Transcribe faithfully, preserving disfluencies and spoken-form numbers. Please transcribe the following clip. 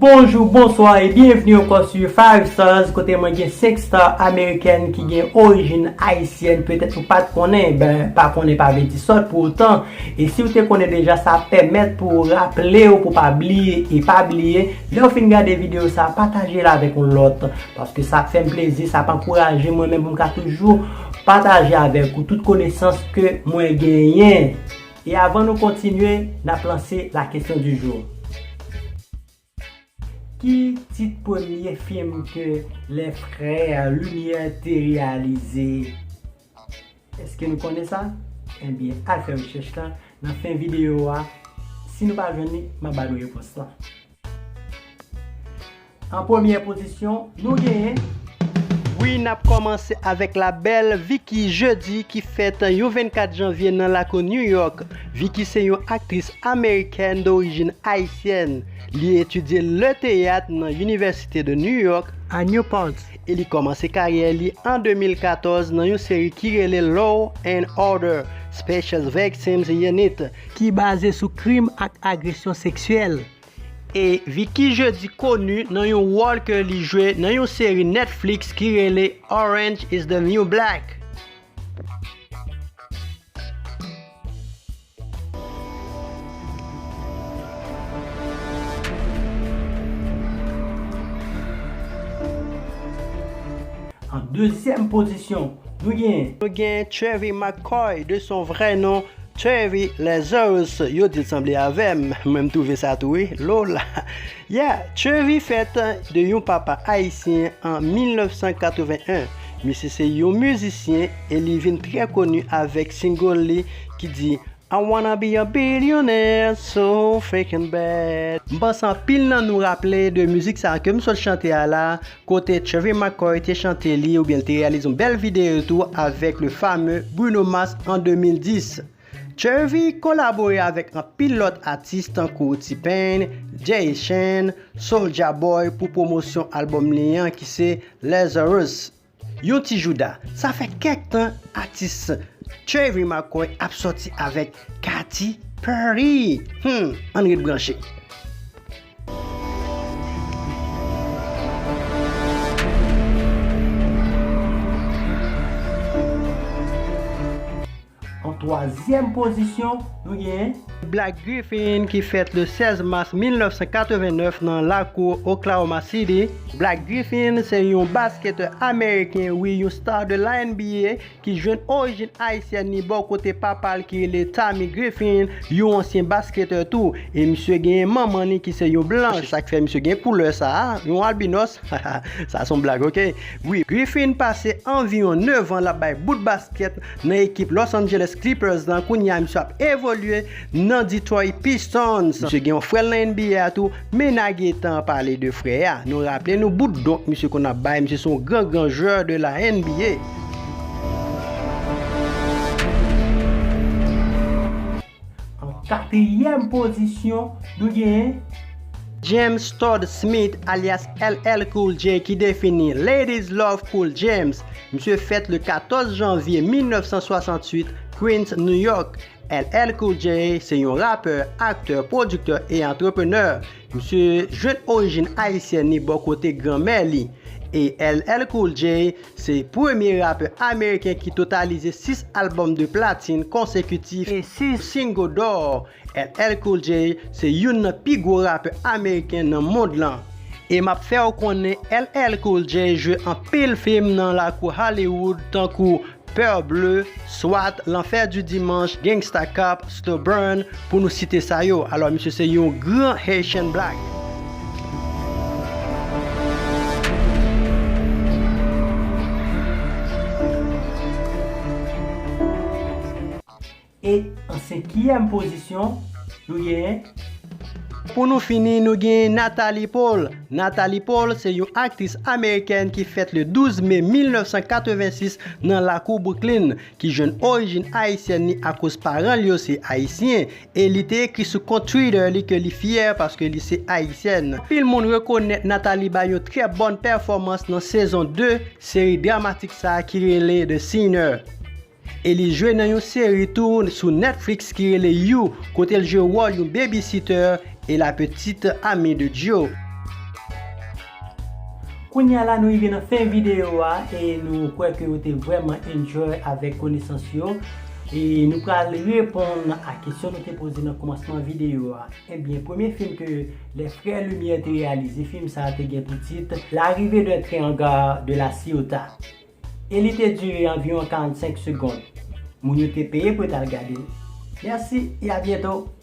Bonjou, bonswa e byenvni ankò sou Five Stars, kote mwen gen senk star amerikèn ki gen orijin ayisyèn. Petèt ou pa t konnen, ben, pa konnen pa vle di sòt pou otan. E si w te konnen deja, sa ap pèmèt pou w raple w, pou w pa bliye. E pa bliye, lè w fin gade videyo sa, pataje l avèk yon lòt. Paske sa ap fè m plezi, sa ap ankouraje mwen menm pou m ka toujou pataje avèk ou tout konesans ke mwen genyen. E avan nou kontinye, n ap lanse la question du jour. Ki tit premye fim ke lè frè Limyè te reyalize? Èske nou konnen sa? Ebyen, al fè rechèch la nan fen videyo a. Si nou pa jwenn li, m ap ba nou repons la. An premyè pozisyon, nou genyen. Wi, n ap kòmanse avèk la bèl Vicky Jeudi ki fèt yon vennkat janvye nan lakou New York. Vicky se yon aktris amerikèn dorijin ayisyèn. Li etidye le teyat nan Université de New York a Newport e li kòmanse karyè li an de mil katòz nan yon seri ki rele Law and Order, Special Victims Unit, ki baze sou krim ak agresyon seksyèl. E Vicky Jeudi koni nan yon wòl ke li jwe nan yon seri Netflix ki rele Orange is the New Black. An dezyèm pozisyon, nou gen. Nou gen Trevor McCoy, de son vrai nom, Trevor Lazarus. Yo di l sanble avè m, mwen m twouve sa tou wi, Lola. Yeah, Trevor fèt de yon papa ayisyen an mil nèf san katreven en. Misye se yon mizisyen e li vin trè koni avèk single li ki di I wanna be a billionaire so freaking bad. M panse anpil nan nou raple de mizik sa ke m sot chante a la, kote Trevor McCoy te chante li oubyen l te reyalize yon bèl videyo tou avèk le fameux Bruno Mars an de mil dis. Trevor kolabore avèk anpil lòt atis tankou T-Pain, Jay Sean, Soulja Boy pou pwomosyon albòm li an ki se Lazarus. Yon ti jouda, sa fè kèk tan atis Trevor McCoy ap sòti avèk Katy Perry. Hmm, ann ret branche. An twazyèm pozisyon, nou gen Blake Griffin ki fèt le sèz mas mil nèf san katreven nèf nan lakou Oklahoma City. Blake Griffin se yon basketè ameriken, wi, yon star de la N B A ki jwenn orijin ayisyèn li bò kote papa l ki rele Tommy Griffin, yon ansyen basketè tou. E misye genyen manman li ki se yon blanch. Se sa k fè misye gen koulè sa a, yon albinòs. Sa se yon blag, oke? Wi, Griffin pase anviwon nèf an l ap bay bout baskèt nan ekip Los Angeles Clippers lan. Kounye a, misye ap evolye nan Detroit Pistons. Misye gen yon frè l nan N B A a tou, men n a gentan pale de frè a. Nou raple nou bout donk misye konn ap bay, misye se yon gran, gran jwè de la N B A. An katriyèm pozisyon, nou genyen James Todd Smith, alyas L L Cool J, ki defini Ladies Love Cool James. Misye fèt le katòz janvye mil nèf san swasantuit, Queens, New York. L L Cool J se yon rapè, aktè, pwodiktè e antreprenè. Misye jwenn orijin ayisyèn li bò kote granmè li. E L L Cool J se premye rapè ameriken ki totalize sis albòm de platin konsekitif e sis single d'or. L L Cool J se youn nan pi gwo rapè ameriken nan mond lan. E m ap fè w konnen L L Cool J jwe anpil fim nan lakou Hollywood tankou Peur Bleue, Swat, L'Enfer du Dimanche, Gangsta Cop, Stubborn, pou nou site sa yo. Alò, misye se yon gran Haitian Black. E an senkyèm pozisyon, nou genyen. Pou nou fini, nou genyen Natalie Paul. Natalie Paul se yon aktris amerikèn ki fèt le douz me mil nèf san katreven sis nan lakou Brooklyn, ki jwenn orijin ayisyèn li akoz paran l yo se ayisyen, e li te ekri sou kont Twitter li ke li fyè paske li se ayisyèn. Anpil moun rekonèt Natalie bay yon trè bòn pèfòmans nan sezon de seri dramatik sa a ki rele The Sinner. E li jwe nan yon seri tou sou Netflix ki rele You, kote l jwe wòl yon babysitter et la petite amie de Joe. Kounye a la, nou rive nan fen videyo a e nou kwè ke ou te vrèman enjoy avèk konesans yo. E nou pral reponn a kesyon nou te poze nan kòmansman videyo a. Ebyen, premye fim ke Les Frères Lumière te reyalize, fim sa a te gen pou tit L'arrivée d'un train en gare de la Ciotat. E li te dire anviwon karannsenk segonn. Moun yo te peye pou yo t al gade l. Mèsi e a byento!